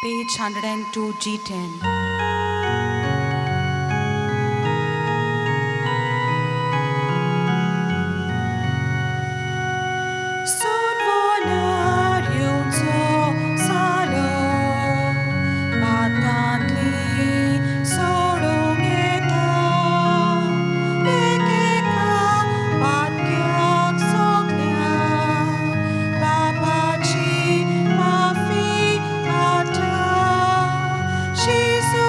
Page 102, G10. सुनवोनार येवचो सालो, पातकांतली सोडूंक येता, एकेका पातक्याक सगळ्या पापाची माफी मेळटा. जेजू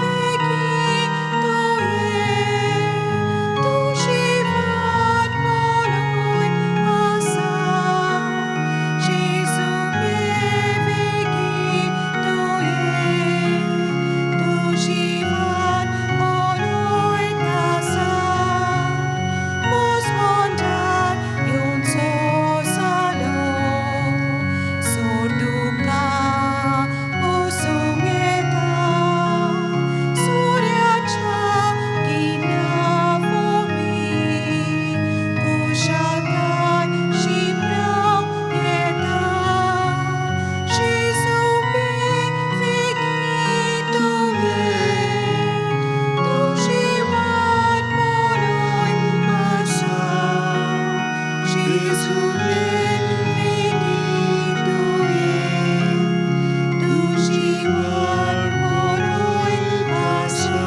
बेगीन तूं ये, तुजी वाट पळयत आसा. जेजू बेगीन तूं ये, तुजी वाट पळयत आसा. मुजवंडार येवचो जालो, सोड दुकां पुसूंक येता, सुर्याच्या किरणां वरवीं खुशालकाय शिंपडावंक येता. जेजू बेगीन तूं ये, तुजी वाट पळयत आसा. जेजू बेगीन तूं ये, तुजी वाट पळयत आसा.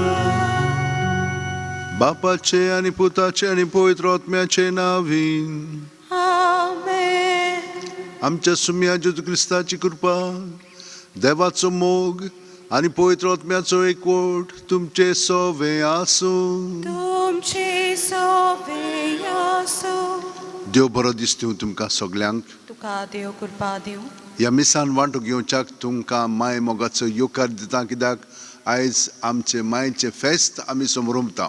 बापाचे आनी पुताचे आनी पवित्र आत्म्याचे नावीन. आमेन. आमच्या सुम्या जेजू क्रिस्ताची कृपा, देवाचो मोग आनी पवित्र आत्म्याचो एकवट तुमचे सोवे आसूं. तुमचे सोवे आसूं. देव बरो दीस दिवं तुमकां सगल्यांक. तुका देव कृपा दिवं. ह्या मिसान वांटो घेवच्याक तुमकां माय मोगाचो येवकार दिता, कित्याक आयज आमचे मायचें फेस्त आमी समरमता.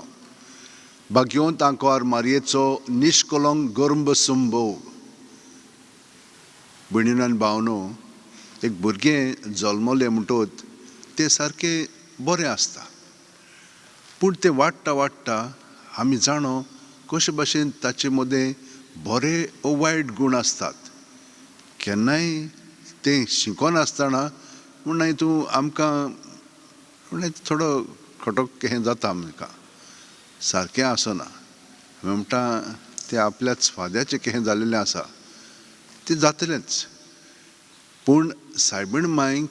भाग्योंत आंकवार मारयेचो निश्कलंक गर्भ संभोग. भयणीन आनी भावनो, एक भुरगें जल्मलें म्हणटत तें सारकें बरें आसता, पूण तें वाडटा वाडटा आमी जाणो कशे भाशेन ताचे मदें बरे ओ वायट गूण आसतात. केन्नाय तें शिकनासतना म्हण तूं आमकां म्हणल्यार थोडो खटक हें जाता, आमकां सारकें आसना. आमी म्हणटा तें आपल्याच फाद्याचें कितें जालेलें आसा, तें जातलेंच. पूण सायबीण मांयक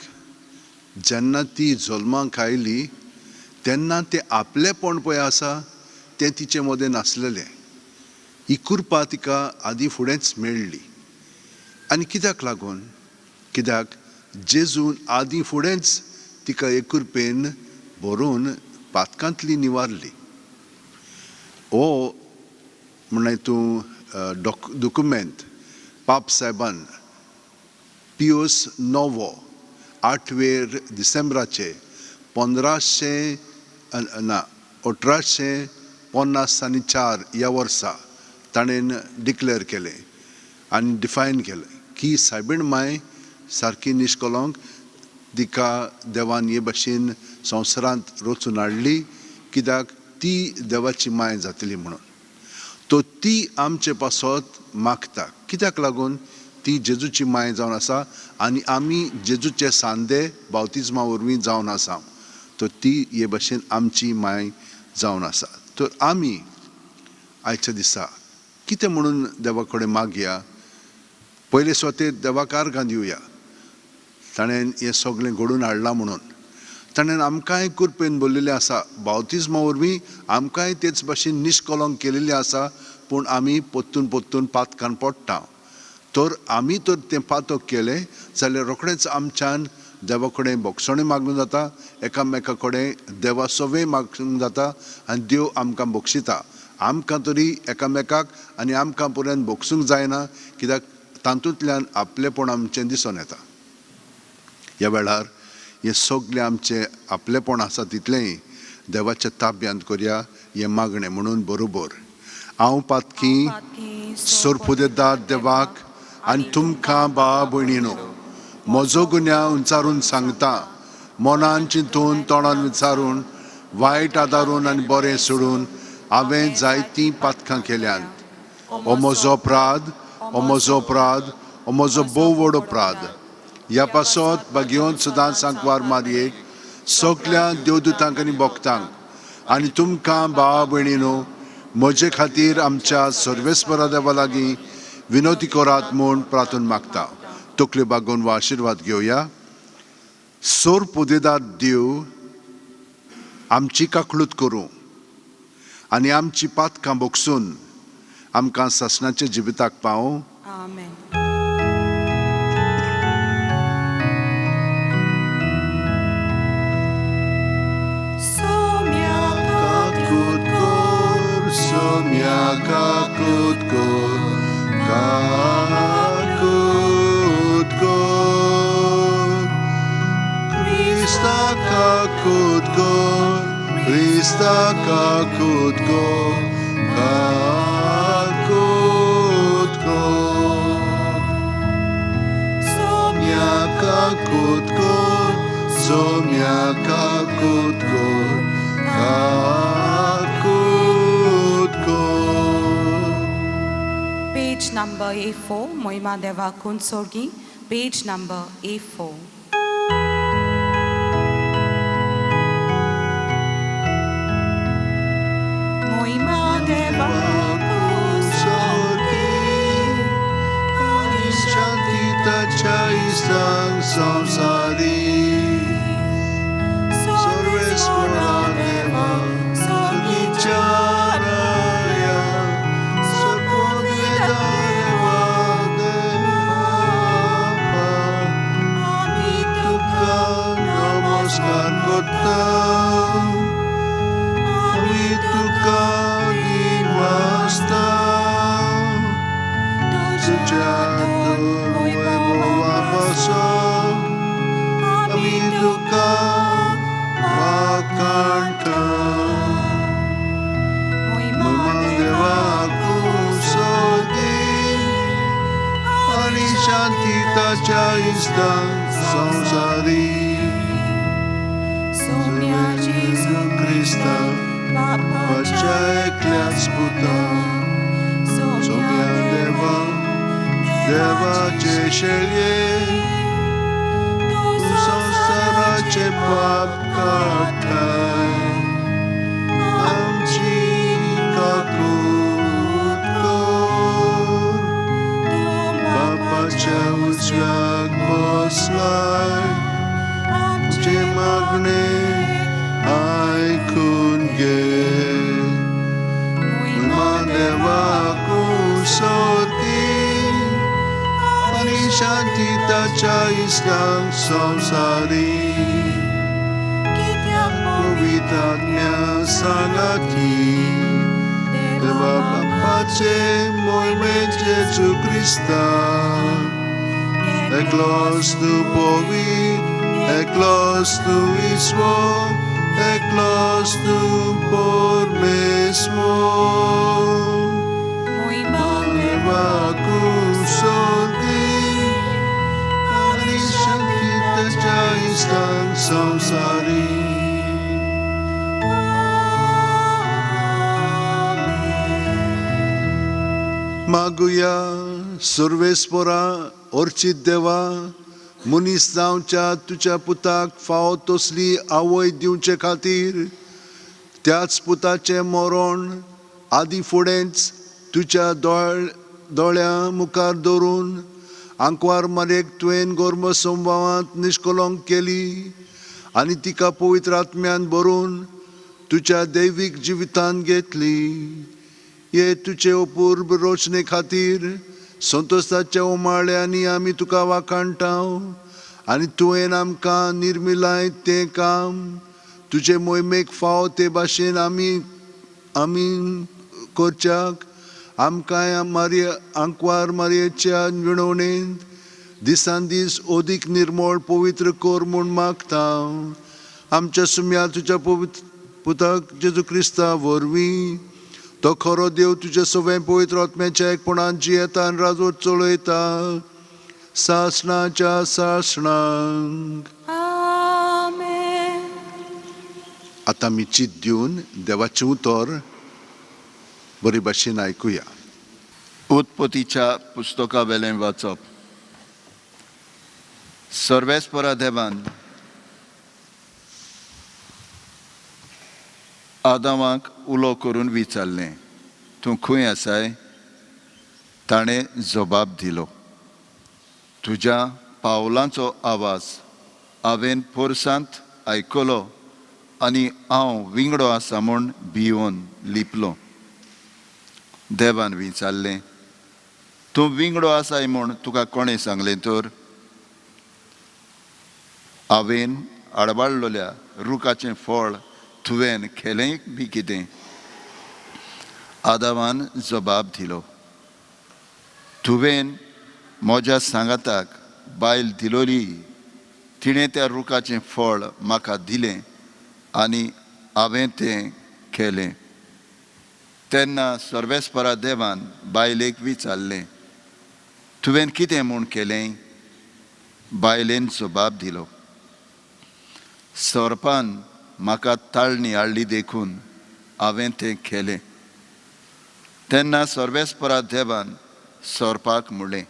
जेन्ना ती जल्माक आयली तेन्ना तें आपलेपण पळय आसा तें तिचे मदें नासलेलें. ही कृपा तिका आदीं फुडेंच मेळ्ळी. आनी कित्याक लागून? कित्याक जेजून आदीं फुडेंच तिका एक कृपेन भरून पातकांतली निवारली. हो म्हणल्यार तूं डॉक्युमेंत पाप साहेबान पियोस नवो 8वेर डिसेंबराचे 1500 ना 1854 ह्या वर्सा ताणें डिक्लेर केलें आनी डिफायन केलें की सायबीण माय सारकी निश्कलंक, तिका देवान हे भाशेन संवसारांत रचून हाडली कित्याक ती देवाची माय जातली म्हणून. तो ती आमचे पासत मागता, कित्याक लागून ती जेजूची माय जावन आसा आनी आमी जेजूचे सांदे बावतिज्मा वरवीं जावन आसा. तर ती हे भाशेन आमची माय जावन आसा. तर आमी आयच्या दिसा कितें म्हणून देवा कडेन मागया? पयले सुवातेर देवाक आर्गां दिवया, ताणें हें सगळें घडोवन हाडलां म्हणून. ताणें आमकांय कृपेन भरलेलें आसा, बावतिज्मा वरवीं आमकांय तेच भाशेन निश्कलंक केलेलें आसा, पूण आमी परतून परतून पातकान पडटा. तर आमी तर तें पातक केलें जाल्यार रोखडेंच आमच्यान देवा कडेन भोगसणें मागूंक जाता, एकामेका कडेन देवा सवें मागूंक जाता आनी देव आमकां बक्षिता. आमकां तरी एकामेकाक आनी आमकां पर्यंत भोगसूंक जायना, कित्याक तातूंतल्यान आपलेपण आमचें दिसून येता. ह्या वेळार हें सगळें आमचें आपलेपण आसा तितलेंय देवाच्या ताब्यांत करया हें मागणें म्हणून बरोबर. हांव पातकी सोरपुदेदार देवाक आनी तुमकां भाव भयणीनो म्हजो गुन्यांव उंचारून सांगता, मनान चिंतून तोंडान विचारून वायट आदारून आनी बरें सोडून हांवें जायतीं पातकां केल्यांत. हो म्हजो अपराध, हो म्हजो अपराध, हो म्हजो भोव व्हड अपराध. ह्या पासत भाग्यवंत सदांच आंकवार मारयेक सगल्या देवदूतांक आनी भक्तांक आनी तुमकां भावा भयणीनो म्हजे खातीर आमच्या सर्वेस्परा देवा लागीं विनोती करात म्हूण प्रार्थना मागता. तकल्यो बागोवन वा आशिर्वाद घेवया. सोर पुदेदार देव आमची काकळूत करूं आनी आमची पातकां भोगसून आमकां सासणाच्या जिविताक पावूं. आमेन. सोम्या काकूत कर, सोम्या काकूत कर, काकूत कर. क्रिस्ता काकूत कर, क्रिस्ता काकूत कर, काकूत कर. सोम्या काकूत कर, सोम्या काकूत कर, काकूत कर. पेज नंबर A4, मोहिमा देवा कुंसोर्गी, पेज नंबर A4. मोहिमा देवा कुंसोर्गी, आनी शांती ताच्या इश्टांक संवसारी. सर्वेस्परा देवा सर्गीच्या राया, सर्वोदय देवा देवा, आमी तुका नमस्कार करता, आमी तुका दिनवासता. तुज्या तुज्या पासून आमी तुका वाखाणटा. मोहिमा देवा कुसोदी आनी शांती ताच्या इश्टांक संवसारी. सोम्या जेजू क्रिस्ता बापाच्या बापाच्या एकल्याच पुता, सोम्या सोम्या देवा देवाचे शेळये, तूं संवसाराचे पाप काडटाय, आमची काकूत कर. बापाच्या उजव्याक बसलाय, आमचे मागणे आयकून घे. मोहिमा देवा कुसोती आनी शांती ताच्या इश्टांक संवसारी. कित्याक पवित्र सांगाती देवा बापाचे मोहिमे जेजू क्रिस्ता, एकलोच तूं पवित्र, एकलोच तूं ईश्वर, एकलोच तूं परमेश्वर. मोहिमा देवा कुसोदी आनी शांती ताच्या इश्टांक संवसारी. आमेन. मागुया. सर्वेस्परा अर्चित देवा, मनीस जावच्या तुज्या पुताक फावो तसली आवय दिवचे खातीर त्याच पुताचें मरण आदी फुडेंच तुज्या दोळ्यां मुखार दवरून आंकवार मारयेक तुवें गर्भ संभावांत निश्कलंक केली आनी तिका पवित्र आत्म्यान भरून तुज्या दैवीक जिवितान घेतली. हे तुजे अपूर्व रोशणे खातीर संतोषाच्या उमाळ्यांनी आमी तुका वाखाणटा आनी तुवें आमकां निर्मिलाय तें काम तुजे मोहिमेक फावो ते भाशेन आमी आमी करच्याक आमकां मारये आंकवार मारयेच्या विणवणेंत दिसान दीस अदीक निर्मळ पवित्र कर म्हूण मागता. आमच्या सुम्या तुज्या पवित्र पुताक जेजू क्रिस्ता वरवीं, तो खरो देव तुज्या सगळें पवित्र आत्म्याच्या एकपणान जियेता आनी राजवट चलयता सासणाच्या सासणाक. आमेन. आतां आमी चीत दिवन देवाचें उतर बरे भाशेन आयकुया. उत्पत्तीच्या पुस्तका वेलें वाचप. सर्वेस्परा देवान आदामाक उलो करून विचारलें, तूं खंय आसाय? ताणें जबाब दिलो, तुज्या पावलांचो आवाज हांवें पोरसांत आयकलो आनी हांव विंगडो आसा म्हूण भियोन लिपलो. देवान विचारलें, तूं विंगडो आसाय म्हूण तुका कोणें सांगलें तर? हांवें आडवाडलोल्या रुखाचें फळ तुवें खेलें बी कितें? आदावान जबाब दिलो, तुवें म्हज्या सांगाताक बायल दिलोली, तिणें त्या रुखाचें फळ म्हाका दिलें आनी हांवें तें केलें. तेन्ना सर्वेस्परा देवान बायलेक विचारलें, तुवें कितें म्हूण केलें? बायलेन जबाब दिलो, सोरपान म्हाका ताळणी हाडली देखून हांवें तें केलें. तेन्ना सर्वेस्परा देवान सोरपाक म्हणलें,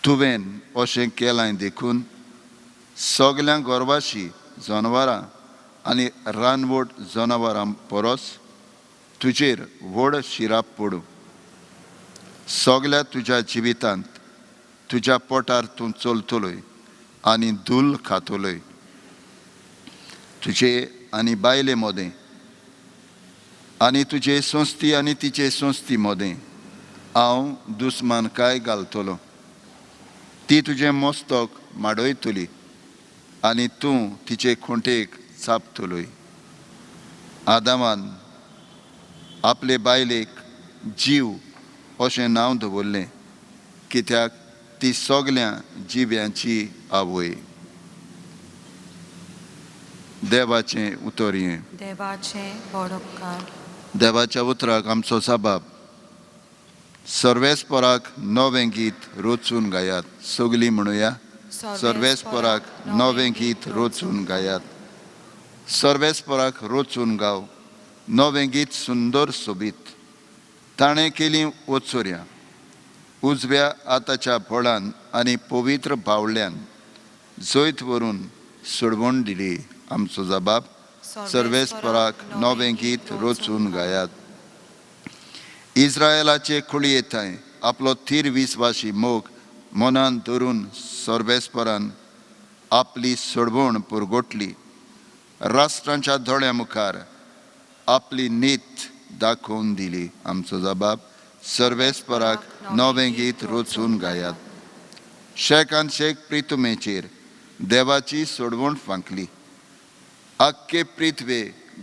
तुवें अशें केलां देखून सगल्या गोरवाशी जनावरां आनी रानवट जनावरां परस तुजेर व्हड शिराप पडूं. सगल्या तुज्या जिवितांत तुज्या पोटार तूं चलतलोय आनी धूल खातलोय. तुजे आनी बायले मदें आनी तुजे संस्थी आनी तिचे संस्थी मदें हांव दुस्मानकाय घालतलो. ती तुजें मस्तक माडयतली आनी तूं तिचे खोंटेक चापतलोय. आदामान आपले बायलेक जीव अशें नांव दवरलें, कित्याक ती सगल्या जिव्यांची आवय. देवाचें उतर हें. देवाचें व्हड उपकार. देवाच्या उतराक आमचो साबाब. सर्वेस्पराक नवें गीत रचून गायात. सगलीं म्हणुया, सर्वेस्पराक नवें गीत रचून गायात. सर्वेस्पराक रचून गाव नवें गीत सुंदर सोबीत. ताणें केली वचोर्या उजव्या हाताच्या बळान आनी पवित्र बावल्यान जैत व्हरून सोडवण दिली. आमचो जबाब, सर्वेस्पराक नवें गीत रचून गायात. इस्रायलाचे कुळये थंय आपलो थीर विस्वासी मोग मनान धरून सर्वेस्परान आपली सोडवण पुरगोटली. राष्ट्रांच्या दोळ्या मुखार आपली नीत दाखोवन दिली. आमचो जबाब, सर्वेस्पराक नवें गीत रचून गायात. शेकान शेक प्रितुमेचेर देवाची सोडवण फांकली. आख्खे पृथ्वे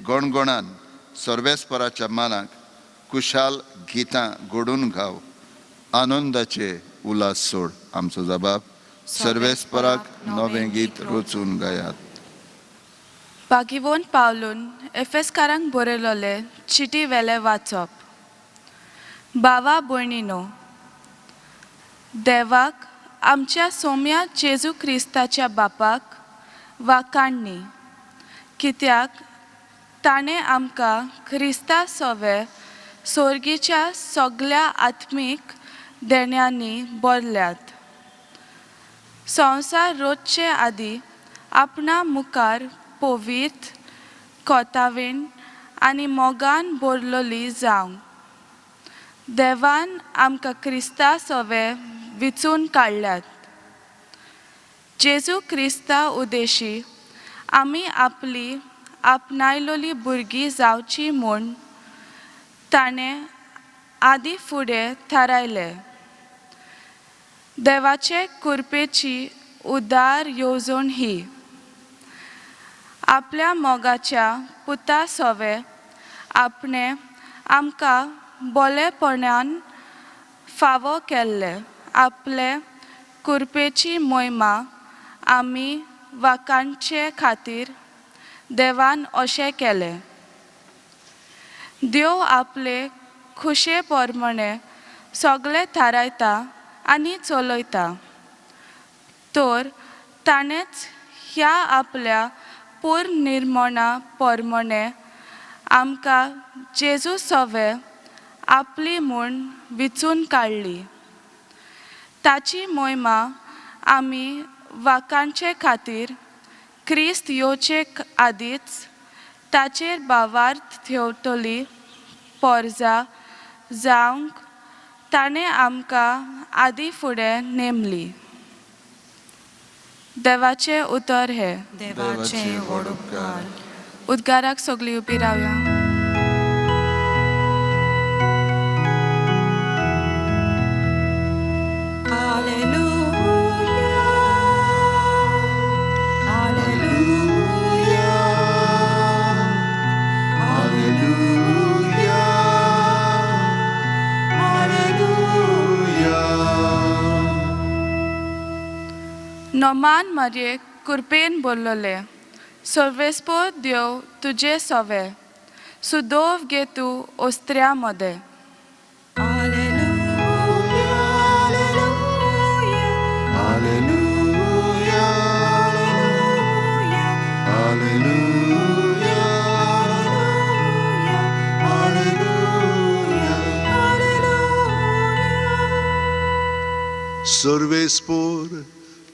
गणगणान सर्वेस्पराच्या मानाक कुशाल गितां घडून गाव, आनंदाचे उल्हास सोड. आमचो जबाब, सर्वेस्पराक नवें गीत रचून गायात. बागिवोन पावलून एफेसकारांक बरयलोले चिटी वेले वाचप. भावा भयणीनो, देवाक आमच्या सोम्या जेजू क्रिस्ताच्या बापाक वा काडणी, कित्याक ताणें आमकां क्रिस्ता सोवे सोर्गीच्या सगल्या आत्मीक देण्यांनी भरल्यात. संवसार रोजचे आदी आपणा मुखार पवित्र कोतावीण आनी मोगान भरलोली जावंक देवान आमकां क्रिस्ता सोवे विचून काडल्यात. जेजू क्रिस्ता उदेशी आमी आपली आपणायलोली भुरगीं जावची म्हूण ताणें आदी फुडें थारायलें. देवाचे कुरपेची उदार येवजण ही, आपल्या मोगाच्या पुता सोवे आपणें आमकां बोलेपणान फावो केल्ले आपले कुरपेची मोहिमा आमी वाकांचे खातीर देवान अशें केलें. देव आपले खुशे प्रमाणे सगळें थारायता आनी चलयता, तर ताणेंच ह्या आपल्या पुर्निर्मणा प्रमाणे आमकां जेजू सवे आपली म्हूण विचून काडली. ताची मोहिमा आमी वाकांचे खातीर क्रिस्त येवचे आदींच ताचेर भावार्थ थेवतली पोरजा जावंक ताणें आमकां आदीं फुडें नेमली. देवाचें उतर हें. देवाचे व्हड उपकार. उद्गाराक सगळीं उबी रावया. Alleluia, Alleluia, Alleluia, Alleluia. Noman मारये कुरपेन बोल्लोले सर्वेस्पो देव तुजे सवे सुदोव गे तूं ओस्त्र्या मदें. Alleluia, Alleluia, Alleluia, Alleluia, Alleluia. सर्वेस्पोर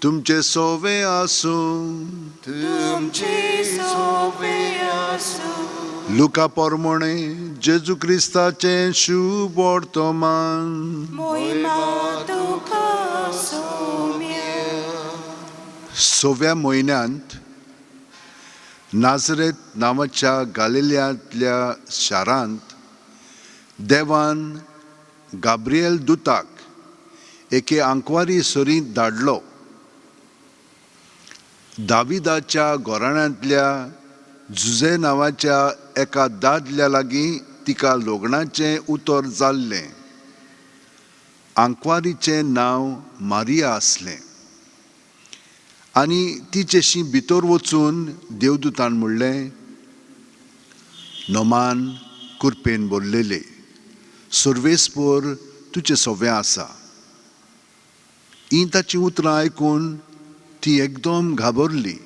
तुमचे सोवे आसूं. तुमची सोवे आसूं. लुका पोरमोणे जेजू क्रिस्ताचें शुभ वर्तमान. मोहिमा तुका सोम्या. सव्या म्हयन्यांत नाजरेत नांवाच्या गालिल्यांतल्या शारांत देवान गाब्रिएल दुताक एके आंकवारी सरींत धाडलो. दाविदाच्या घराण्यांतल्या जुझे नांवाच्या एका दादल्या लागीं तिका लग्नाचें उतर जाल्लें. आंकवारीचें नांव मारिया आसलें आनी तिचेशी भितर वचून देवदूतान म्हणलें, नोमान कुरपेन बोल्लेले सर्वेस्पोर तुजें सव्वें आसा. हीं ताचीं उतरां आयकून ती एकदम घाबरली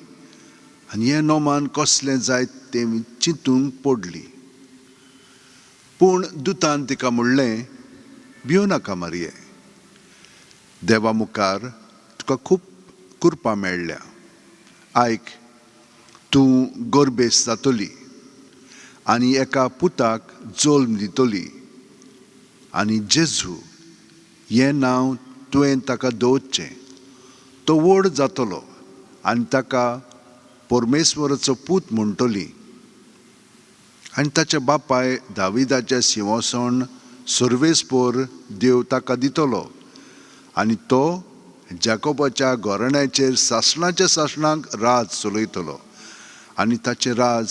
आनी हें नोमान कसलें जायत तें चिंतूंक पडली. पूण दुतान तिका म्हणलें, भियो नाका मारये, देवा मुखार तुका खूब कृपा मेळ्ळ्या. आयक, तूं गोरबेस जातली आनी एका पुताक जल्म दितली आनी जेजू हें नांव तुवें ताका दवरचें. तो व्हड जातलो आनी ताका परमेश्वराचो पूत म्हणटली आनी ताच्या बापाय दाविदाच्या सिंवासन सर्वेस्पोर देव ताका दितलो आनी तो जाकोबाच्या घराण्याचेर सासणाच्या सासणाक राज चलयतलो आनी ताचें राज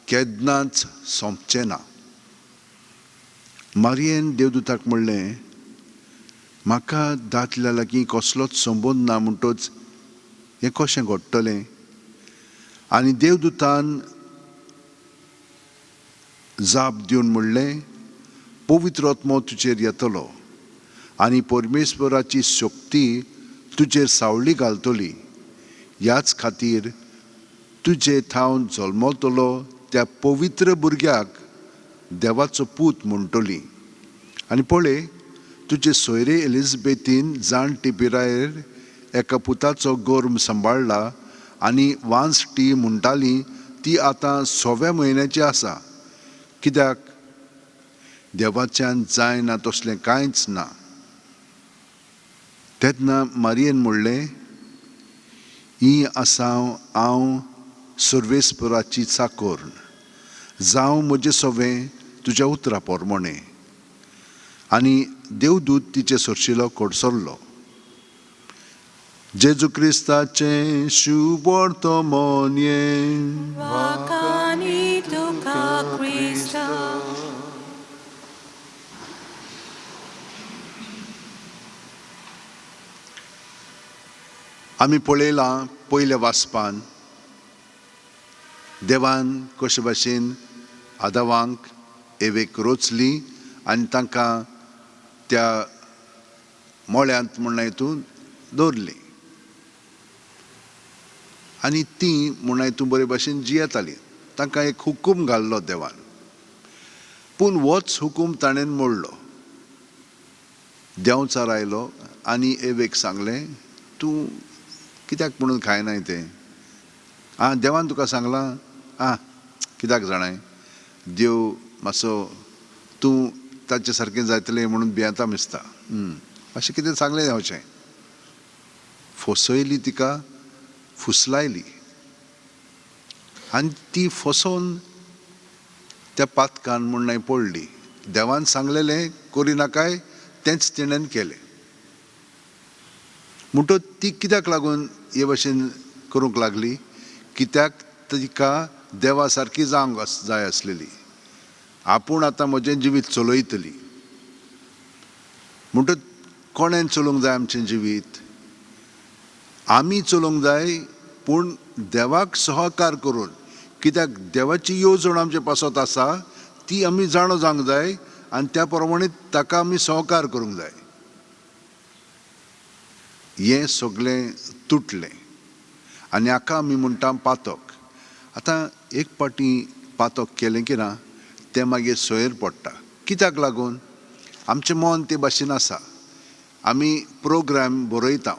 केन्नाच सोंपचें ना. मारयेन देवदूताक म्हणलें, म्हाका दादल्या लागीं कसलोच संबंद ना, म्हणटच हें कशें घडटलें? आनी देवदूतान जाप दिवन म्हणलें, पवित्र आत्मो तुजेर येतलो आनी परमेश्वराची शक्ती तुजेर सावळी घालतली. ह्याच खातीर तुजे थावन जल्मतलो त्या पवित्र भुरग्याक देवाचो पूत म्हणटली. आनी पळय, तुजे सोयरे एलिजबेथीन जाणटी पिरायेर एका पुताचो गर्म सांबाळ्ळा आनी वांसटी म्हणटाली ती आतां सव्या म्हयन्याची आसा. कित्याक देवाच्यान जायना तसलें कांयच ना. तेन्ना मारयेन म्हणलें, ही आसा हांव सर्वेस्पराची चाकोर, जावं म्हजें सवें तुज्या उतरा पोरमोणें. आनी देवदूत तिचे सरशिलो कडसरलो. जेजू क्रिस्ताचें शुभ वर्तमान हें. वाकानी तुका क्रिस्ता. आमी पळयलां पयल्या वाचपान देवान कशे भाशेन आदावांक एवेक रोचली आनी तांकां त्या मळ्यांत म्हणा हितून दवरली आनी तीं म्हणा हितून बरे भाशेन जियेतालीं. तांकां एक हुकूम घाल्लो देवान, पूण होच हुकूम ताणें मोडलो. देंवचार आयलो आनी एवेक सांगलें, तूं कित्याक म्हणून खायनाय तें? आं, देवान तुका सांगलां? आं, कित्याक जाणाय, देव मातसो तूं ताचे सारकें जातलें म्हणून भियेता दिसता. अशें कितें सांगलें जावचें. फसयली तिका, फुसलायली आनी ती फसोवन त्या पातकान म्हूण पडली. देवान सांगलेलें करिनाकाय तेंच तिणेन केलें. म्हणटच ती कित्याक लागून हे भाशेन करूंक लागली? कित्याक तिका देवा सारकी जावंक जाय आसलेली. आपूण आतां म्हजें जिवीत चलयतली. म्हणटच कोणेन चलोवंक जाय आमचें जिवीत? आमी चलोवंक जाय, पूण देवाक सहकार करून. कित्याक देवाची येवजण आमचे पासत आसा ती आमी जाणो जावंक जाय आनी त्या प्रमाणे ताका आमी सहकार करूंक जाय. हें सगळें तुटलें आनी हाका आमी म्हणटा पातक. आतां एक पाटी पातक केलें की ना तें मागीर सोयर पडटा. कित्याक लागून? आमचें मन ते भाशेन आसा. आमी प्रोग्राम बरयता,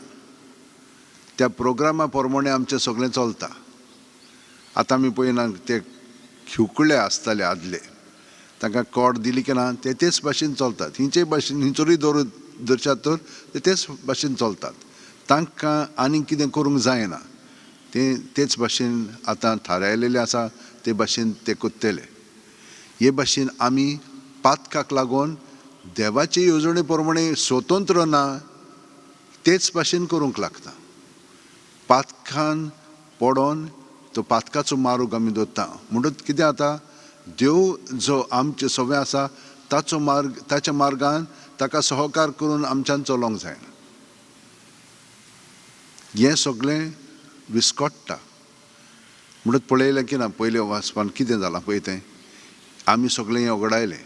त्या प्रोग्रामा प्रमाणे आमचें सगळें चलता. आतां आमी पळयना ते खिवकुळे आसताले आदले, तांकां कोड दिली की ना ते तेच भाशेन चलतात. हिंचे भाशेन हिंचोरूय दवर दरशात तर ते तेच भाशेन चलतात. तांकां आनीक कितें करूंक जायना, ते तेच भाशेन आतां थारायलेलें आसा ते भाशेन ते कोत्तले. हे भाशेन आमी पातकाक लागून देवाचे येवजणे प्रमाणे स्वतंत्र ना तेच भाशेन करूंक लागता. पातकान पडोन तो पातकाचो मारूक आमी दवरता. म्हणटच कितें जाता, देव जो आमचे सगळें आसा ताचो मार्ग, ताच्या मार्गान ताका सहकार करून आमच्यान चलोवंक जायना. हें सगळें विस्कट्टा. म्हणटच पळयलें की ना पयलें वाचपान कितें जालां पळय तें आमी सगळें हें ओगडायलें.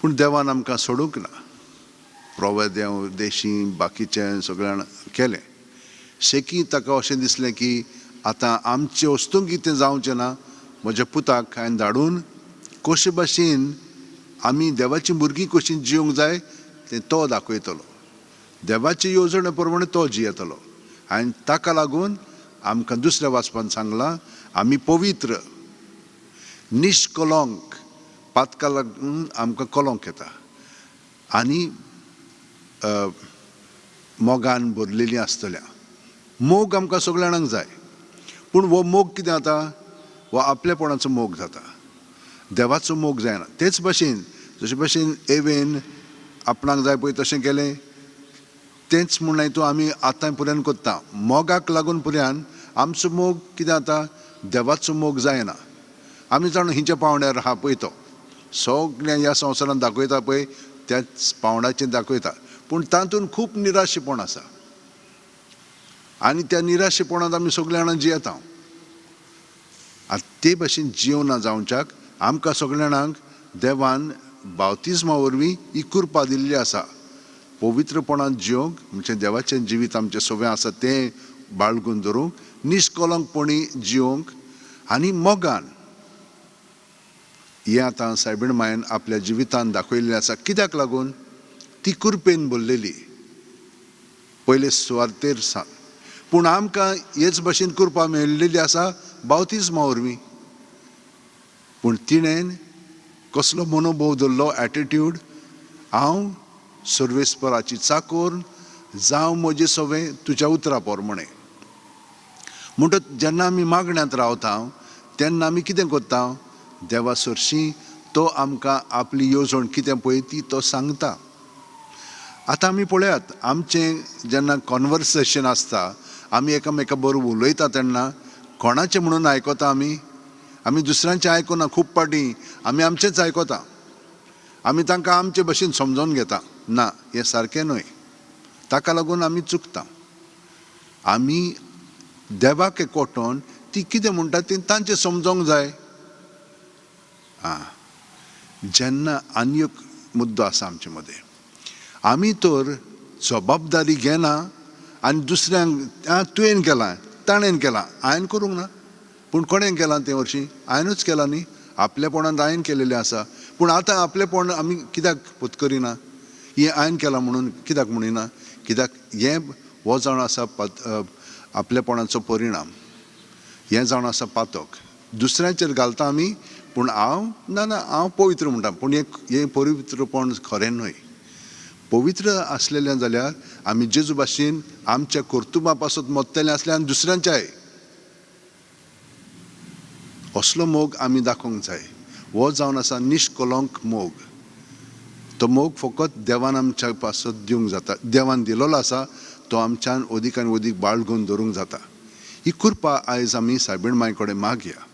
पूण देवान आमकां सोडूंक ना. प्रोवेदेव देशी बाकीचें सगळ्यां केलें. शेकी ताका अशें दिसलें की आतां आमचे वस्तूंक कितें जावचें ना, म्हज्या पुताक हांवें धाडून कशे भाशेन आमी देवाची भुरगीं कशी जिवंक जाय तें तो दाखयतलो. देवाचे येवजणे प्रमाणे तो जियेतलो. आनी ताका लागून आमकां दुसऱ्या वाचपान सांगलां आमी पवित्र निश्कलंक. पातका लागून आमकां कलंक येता आनी मोगान भरलेलीं आसतल्या. मोग आमकां सगळ्या जाणांक जाय, पूण हो मोग कितें जाता, हो आपलेपणाचो मोग जाता, देवाचो मोग जायना. तेच भाशेन जशे भाशेन एवेन आपणाक जाय पळय तशें केलें, तेंच म्हूण तूं आमी आतां पुऱ्यान करता. मोगाक लागून पुऱ्यान आमचो मोग कितें जाता, देवाचो मोग जायना. आमी जाणू हिंच्या पावंड्यार आहा पळय तो सगळें ह्या संवसारांत दाखयता पळय त्याच पावंड्याचेर दाखयता, पूण तातूंत खूब निराशेपण आसा आनी त्या निराशेपणांत आमी सगळ्या जाणां जियेता. आतां ते भाशेन जिवना जावच्याक आमकां सगळ्या जाणांक देवान बावतिज्मा वरवीं ही कृपा दिल्ली आसा. पवित्रपणान जिवंक म्हणजे देवाचें जिवीत आमचें सगळें आसा तें बाळगून धरूंक, निश्कलंकपणी जिवंक आनी मोगान. हें आतां सायबीण मायन आपल्या जिवितान दाखयल्लें आसा. कित्याक लागून? ती कृपेन भरलेली पयले सुवातेर सांग. पूण आमकां हेच भाशेन कृपा मेळिल्ली आसा बावतिज्मा वरवीं. पूण तिणें कसलो मनोभोव धरलो, एटिट्यूड, हांव सर्वेस्पराची चाकोर जावं म्हजें सगळें तुज्या उतरा प्रमाणे. म्हणटच जेन्ना आमी मागण्यांत रावता तेन्ना आमी कितें करता, देवा सरशीं तो आमकां आपली येवजण कितें पळय ती तो सांगता. आतां आमी पळयात आमचें जेन्ना कॉन्वर्सेशन आसता, आमी एकामेका बरोबर उलयता तेन्ना कोणाचें म्हणून आयकता आमी? आमी दुसऱ्यांचें आयकना. खूब पाटी आमी आमचेंच आयकता, आमी तांकां आमचे भशेन समजोवन घेता. ना, हें सारकें न्हय. ताका लागून आमी चुकता. आमी देवाक एकवटोन ती कितें म्हणटा तें तांचें समजोंक जाय. आं, जेन्ना आनी एक मुद्दो आसा आमचे मदें, आमी तर जबाबदारी घेना आनी दुसऱ्यांक तुवें केलां ताणें केलां, हांवें करूंक ना. पूण कोणें केलां तें वर्शी? हांवेंनूच केलां न्ही, आपलेपणांत हांवें केलेलें आसा. पूण आतां आपलेपण आमी कित्याक पत्करिना? हें हांवें केलां म्हणून कित्याक म्हणिना? कित्याक हें हो जावन आसा आपलेपणाचो परिणाम, हें जावन आसा पातक. दुसऱ्यांचेर घालता आमी, पूण हांव ना ना हांव पवित्र म्हणटा, पूण हें पवित्रपण खरें न्हय. पवित्र आसलेलें जाल्यार आमी जेजू भाशेन आमच्या कर्तुबा पासत मत्तलें आसलें आनी दुसऱ्यांच्याय. असलो मोग आमी दाखोवंक जाय. हो जावन आसा निश्कलंक मोग. तो मोग फकत देवान आमच्या पासत दिवंक जाता, देवान दिलोलो आसा, तो आमच्यान अदीक आनी अदीक बाळगून दवरूंक जाता. ही कृपा आयज आमी सायबीण माय कडेन मागया.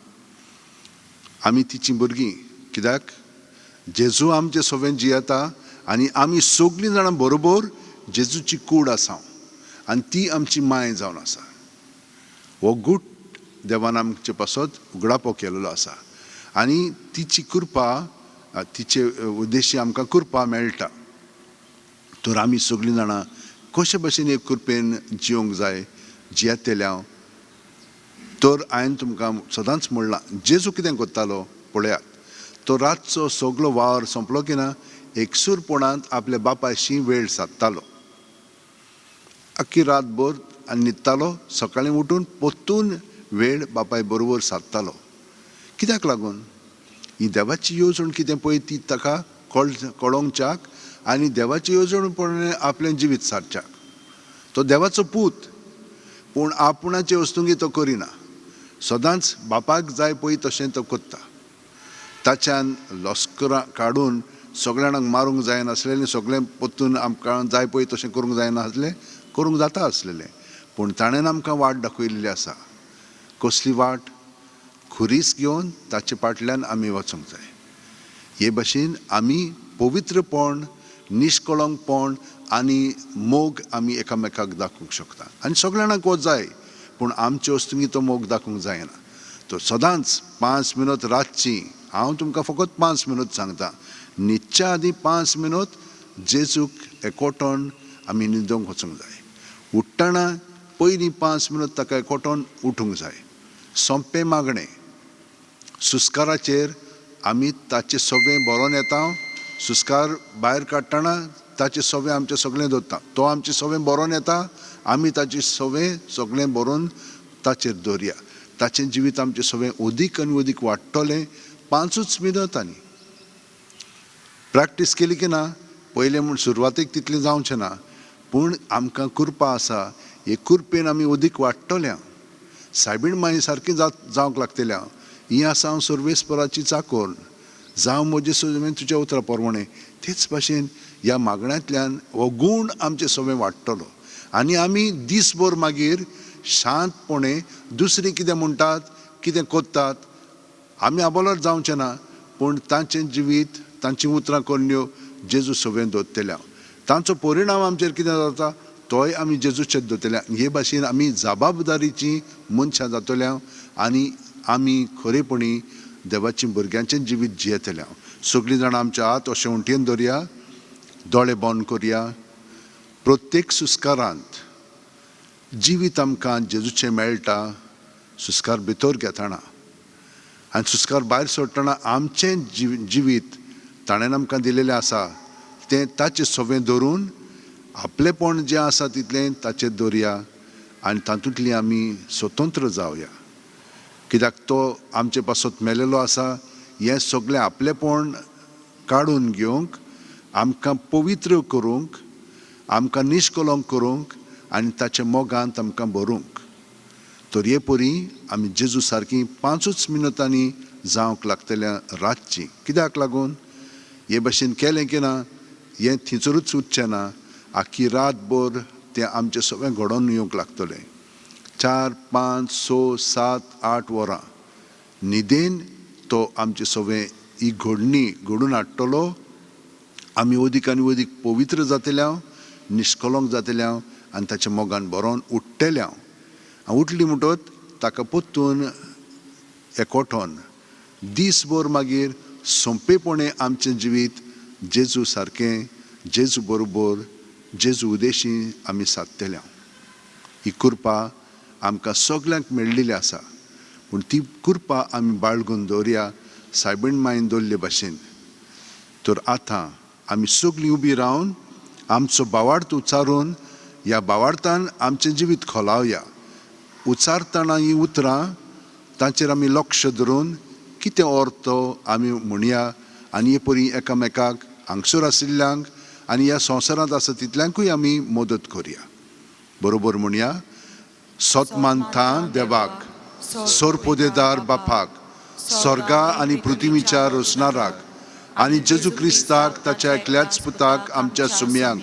आमी तिचीं भुरगीं, कित्याक जेजू आमचे सवें जियेता आनी आमी सगळीं जाणां बरोबर जेजूची कूड आसा आनी ती आमची माय जावन आसा. हो गूट देवान आमचे पासत उगडापो केलेलो आसा आनी तिची कृपा, तिचे उद्देशी आमकां कृपा मेळटा. तर आमी सगळीं जाणां कशे भशेन एक कृपेन जिवंक जाय, जियेतले हांव. तर हांवें तुमकां सदांच म्हणलां, जेजू कितें करतालो पळयात. तो रातचो सगलो वावर सोंपलो की ना एकसूरपणांत आपल्या बापायशी वेळ सादतालो. आख्खी रातभर आनी न्हिदतालो, सकाळीं उठून परतून वेळ बापाय बरोबर सादतालो. कित्याक लागून? ही देवाची येवजण कितें पळय ती ताका कळोवच्याक आनी देवाची येवजण पळोवन आपलें जिवीत सारच्याक. तो देवाचो पूत, पूण आपणाचे वस्तुंगी तो करिना, सदांच बापाक जाय पळय तशें तो करता. ताच्यान लस्करां काडून सगळ्या जाणांक मारूंक जायनासलें, सगळें परतून आमकां जाय पळय तशें करूंक जायनासलें, करूंक जाता आसलेलें, पूण ताणें आमकां वाट दाखयल्ली आसा. कसली वाट? खुरीस घेवन ताचे फाटल्यान आमी वचूंक जाय. हे भशेन आमी पवित्रपण, निश्कळंकपण आनी मोग आमी एकामेकाक दाखोवंक शकता. आनी सगळ्या जाणांक हो जाय, पूण आमचे वस्तुंगी तो मोग दाखोवंक जायना. तो सदांच 5 मिनट रातची, हांव तुमकां फकत 5 मिनट सांगता, न्हिदच्या आदीं 5 मिनट जेजूक एकोटोन आमी न्हिदोवंक वचूंक जाय. उठ्ठना पयलीं 5 मिनट ताका एकोटोन उठूंक जाय. सोंपें मागणें, सुस्काराचेर आमी ताचें सगळें बरोवन येता, सुस्कार भायर काडटना ताचें सगळें आमचें सगळें दवरता, तो आमचें सगळें बरोवन येता, आमी ताचें सगळें सगळें बरोवन ताचेर दवरया. ताचें जिवीत आमचें सगळें अदीक आनी अदीक वाडटलें. 5 मिनट आनी प्रॅक्टीस केली की ना, पयलें म्हूण सुरवातेक तितलें जावचें ना, पूण आमकां कृपा आसा, हे कृपेन आमी अदीक वाडटल्या. सायबीण माई सारकी जावंक लागतल्या. ही आसा हांव सर्वेस्पराची चाकोर, जावं म्हजें सगळें तुज्या उतरा प्रमाणें. तेच भाशेन ह्या मागण्यांतल्यान हो गूण आमचें सगळें वाडटलो आनी आमी दीसभर मागीर शांतपणे दुसरीं कितें म्हणटात, कितें करतात, आमी आबोलार जावचें ना, पूण तांचें जिवीत, तांचीं उतरां करण्यो जेजू सगळें दवरतल्या. तांचो परिणाम आमचेर कितें जाता तोय आमी जेजूचेर दवरतल्या. हे भाशेन आमी जबाबदारीचीं मनशां जातल्या आनी आमी खरेपणी देवाची भुरग्यांचें जिवीत जियेतल्या. सगळीं जाणां आमच्या हात अशें उंटयेन दवरया, दोळे बंद करया. प्रत्येक सुस्कारांत जिवीत आमकां जेजूचें मेळटा. सुस्कार भितर घेतना आनी सुस्कार भायर सोडटना आमचें जिवीत ताणें आमकां दिलेलें आसा तें ताचें सगळें धरून आपलेपण जें आसा तितलें ताचेर दवरया आनी तातूंतली आमी स्वतंत्र जावया. कित्याक तो आमचे पासत मेलेलो आसा. हें सगळें आपलेपण काडून घेवंक, आमकां पवित्र करूंक, आमकां निश्कलंक करूंक आनी ताच्या मोगांत आमकां भरूंक. तर हे परी आमी जेजू सारकी 5 मिनटांनी जावंक लागतल्या रातची. कित्याक लागून हे भशेन केलें की ना, हें थंयसरूच उरचें ना, आख्खी रातभर तें आमचें सगळें घडोवन येवंक लागतलें. 4, 5, 6, 7, 8 वरां न्हिदेन तो आमचें सगळें ही घडणी घडून हाडटलो. आमी अदीक आनी अदीक पवित्र जातले हांव, निश्कलंक जातले हांव आनी ताच्या मोगान बरोवन उठ्ठले हांव. हांव उठली म्हणटत ताका परतून एकोठोन दीसभर मागीर सोंपेपणे आमचें जिवीत जेजू सारकें, जेजू बरोबर, जेजू उदेशी आमी सादतले हांव. ही कृपा आमकां सगल्यांक मेळिल्ली आसा, पूण ती कृपा आमी बाळगून दवरया सायबीण मायन दवरले भाशेन. तर आतां आमी सगळीं उबी रावन आमचो भावार्थ उच्चारून ह्या भावार्थान आमचें जिवीत खोलावया. उचारतना हीं उतरां तांचेर आमी लक्ष धरून कितें अर्थ आमी म्हणया आनी हे परी एकामेकाक हांगसर आशिल्ल्यांक आनी ह्या संवसारांत आसा तितल्यांकूय आमी मदत करया. बरोबर म्हणया. सत मानता देवाक, सोरपोदेदार बापाक, स्वर्गा आनी पृथ्वीच्या रोसणाराक आनी जेजू क्रिस्ताक ताच्या एकल्याच पुताक आमच्या सुम्यांक,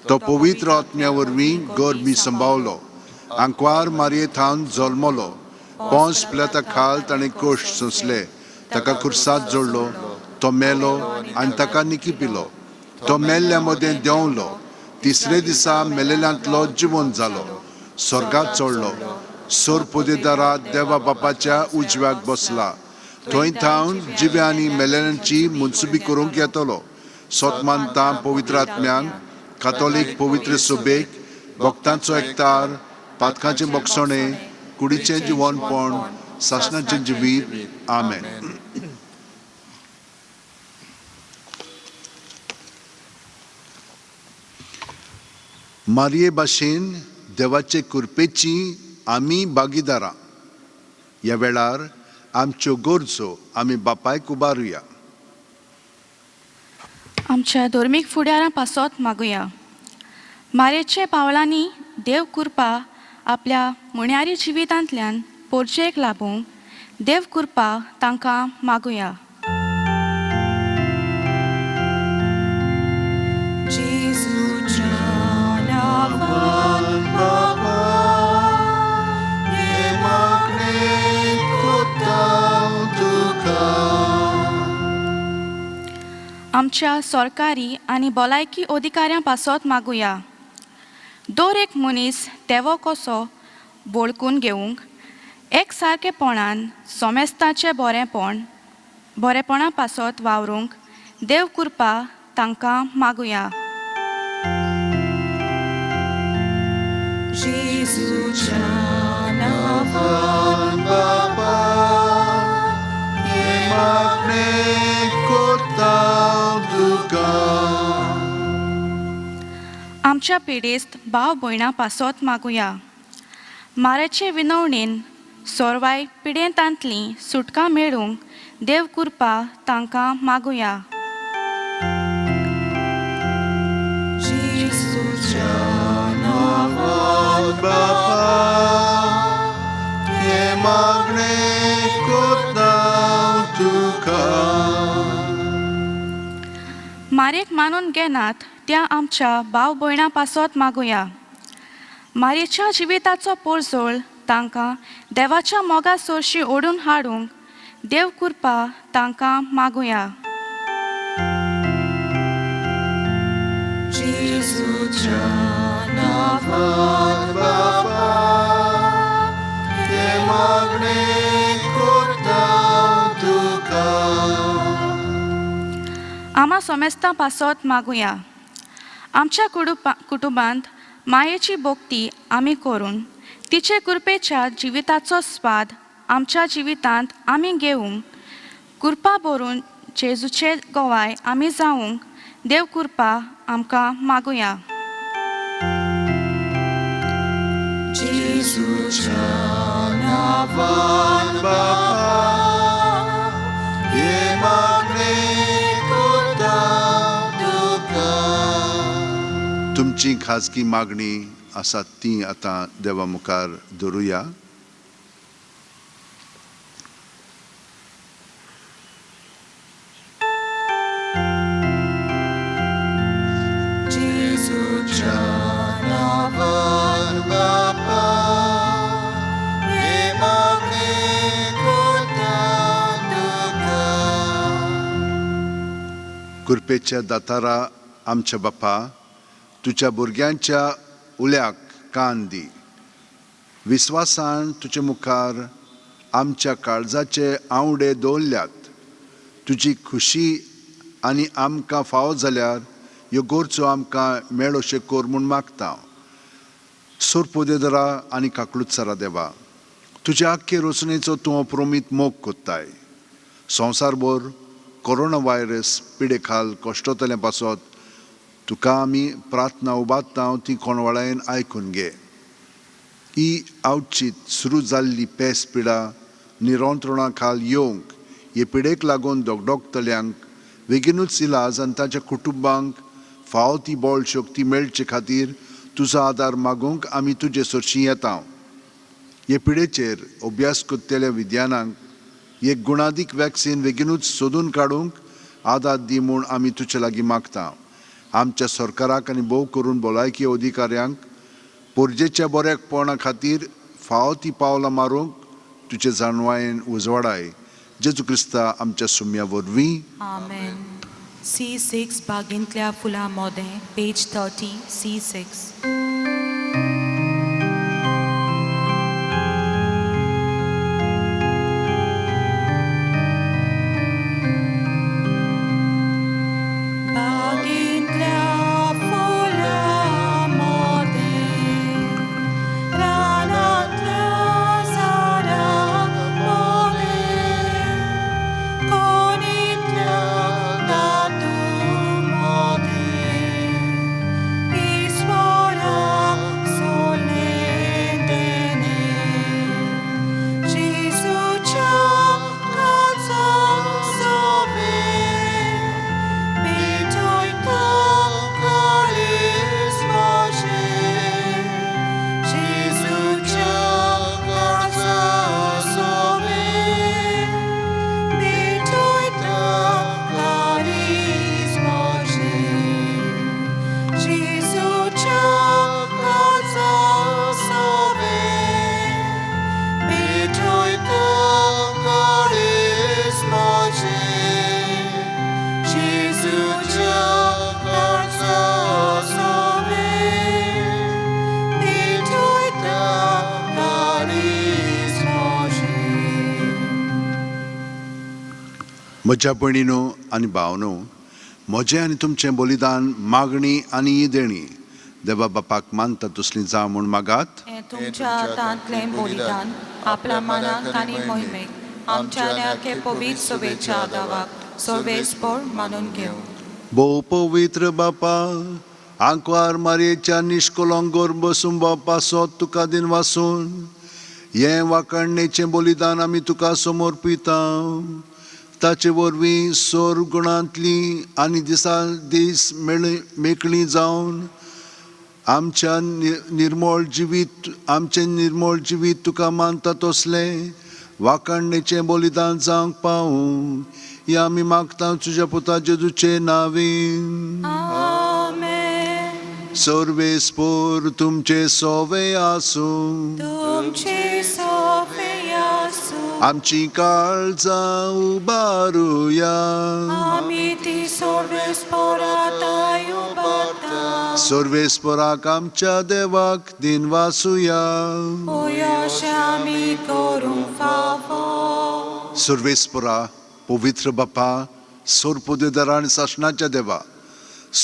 तो पवित्र आत्म्या वरवीं गर्मी संभावलो, आंकवार मारये थावन जल्मलो, पोंस प्लेता खाल ताणें कोश सोंसले, ताका खुर्साद जोडलो, तो मेलो आनी ताका निकी पिलो, तो मेल्ल्या मदें देंवलो, तिसरे दिसा मेलेल्यांतलो जिवन जालो, स्वर्गात चडलो, सोर पोदेदारा देवा बापाच्या उजव्याक बसला, थंय थावन जिव्या आनी मेलेल्यांची मुनसुबी करूंक येतलो. सत मानता पवित्र आत्म्यांक, कातोलीक पवित्र सभेक, भक्तांचो एकतार, पातकांचें बक्षणें, कुडीचें जिवनपण, सासणाचें जिवीत. आमेन. मारये भाशेन देवाचे कृपेची आमी भागीदारां. ह्या वेळार आमच्यो गरजो आमी बापायक उबारुया. आमच्या धर्मीक फुडारां पासत मागुया. मारेचे पावलांनी देव कृपा आपल्या मुण्यारी जिवितांतल्यान पोरचेक लाबूंक देव कृपा तांकां मागुया. जेजूच्या नांवान बाबा, हे मागणें कोत्ता तुका. आमच्या सरकारी आनी भलायकी अधिकाऱ्यां पासत मागुया. दर एक मनीस देवो कसो वळखून घेवंक एक सारकेपणान सोमेस्ताचें बरेंपण बरेपणा पासत वावरूंक देव कृपा तांकां मागुया. जेजूच्या नांवान बाबा, हे मागणें कोत्ता तुका. आमच्या पिडेस्त भाव भयणां पासत मागुया. माराचे विनवणेन सोरवाय पिडेंतांतली सुटका मेळूंक देव कृपा तांकां मागुया. जेजूच्या नांवान बाबा, हे मागणें कोत्ता तुका. मारेक मानून घेनात त्या आमच्या भाव भयणां पासत मागुया. मारेच्या जिविताचो पोरजोळ तांकां देवाच्या मोगा सोरशी ओडून हाडूंक देव कृपा तांकां मागुया. जेजूच्या नांवान बाबा, हे मागणें कोत्ता तुका. आमा सोमेस्तां पासत मागुया. आमच्या कुटुंबांत मायेची भक्ती आमी करून तिचे कृपेच्या जिविताचो स्वाद आमच्या जिवितांत आमी घेवंक कृपा भरून जेजूचे गोवाय आमी जावंक देव कृपा आमकां मागुया. जेजूच्या नांवान बाबा, हे मागणें कोत्ता तुका. तुमची खाजगी मागणी आसा ती आतां देवा मुखार धरुया. जेजूच्या नांवान बाबा, हे मागणें कोत्ता तुका. कृपेच्या दातारा आमच्या बापा, तुज्या भुरग्यांच्या उल्याक कान दी. विस्वासान तुजे मुखार आमच्या काळजाचे आंवडे दवरल्यात. तुजी खुशी आनी आमकां फावो जाल्यार ह्यो गरजो आमकां मेळोशें कर म्हूण मागता. सोरपोदेदरा आनी काकलुत्सरा देवा, तुज्या आख्खे रचणेचो तूं अप्रोमीत मोग कोत्ताय. संवसारभर कोरोना व्हायरस पिडे खाल कश्टतलें पासत तुका आमी प्रार्थना उबारता ती कोणवाळायेन आयकून घे. ही आवचीत सुरू जाल्ली पेस पिडा निरंत्रणा खाल येवंक हे पिडेक लागून दगदगतल्यांक बेगीनूच इलाज आनी ताच्या कुटुंबांक फावो ती बळ शक्ती मेळचे खातीर तुजो आदार मागूंक आमी तुजे सरशीं येता. हे पिडेचेर अभ्यास करतल्या विज्ञानांक एक गुणादीक वॅक्सिन बेगीनूच सोदून काडूंक आदार दी म्हूण आमी तुजे लागीं मागता. आमच्या सरकाराक आनी भोव करून भलायकी अधिकाऱ्यांक पोरजेच्या बऱ्यापणा खातीर फावो ती पावलां मारूंक तुजे जाणवायेन उजवाडाय. जेजू क्रिस्ता आमच्या सुम्या वरवीं. आमेन. C6 बागेंतल्या फुलां मोदें, पेज 30, C6. बागेंतल्या फुलां मोदें, रानांतल्या झाडां मोदें, कोणीतल्या धातू मोदें, ईश्वरा सोडलें देणें, जेजूच्या काळजा सोबें, पेटयता काळीज म्हजें, जेजूच्या काळजा सोबें, पेटयता काळीज म्हजें, जेजूच्या काळजा सोबें, पेटयता काळीज म्हजें, जेजूच्या काळजा सोबें, पेटयता काळीज म्हजें. म्हज्या भयणीनो आनी भावनो, म्हजें आनी तुमचें बलिदान मागणी आनी ही देणी देवा बापाक मानता तसली जावं म्हूण मागात. हें तुमच्या हातांतलें बलिदान आपल्या मनाक आनी मोहिमेक आमच्या आनी पवित्र सभेच्या दावाक सर्वेस्पर मानून घेवं. भोव पवित्र बापा, आंकवार मारयेच्या निश्कलंक गर्भ सुंबा पासत तुका दिनवासून हें वाकाणणेचें बलिदान आमी तुका समर्पिता. ताचे वरवीं सोर गुणांतली आनी दिसा दीस मेकळी जावन आमच्या निर्मळ जिवीत आमचें निर्मळ जिवीत तुका मानता तसलें वाकाणणेचें बलिदान जावंक पावूं हें आमी मागता तुज्या पुता जेजूचे नांवीन. आमेन. सर्वेस्पर तुमचे सोवे आसूं. तुमचे सोफे आसूं. आमची काळजां उबारुया. आमी ती सर्वेस्पराताय उबारता. सर्वेस्पराक आमच्या देवाक दिनवासुया. अशें आमी करूंक फावो. सर्वेस्परा, पवित्र बापा, सर्वपदेदारा आनी सासणाच्या देवा,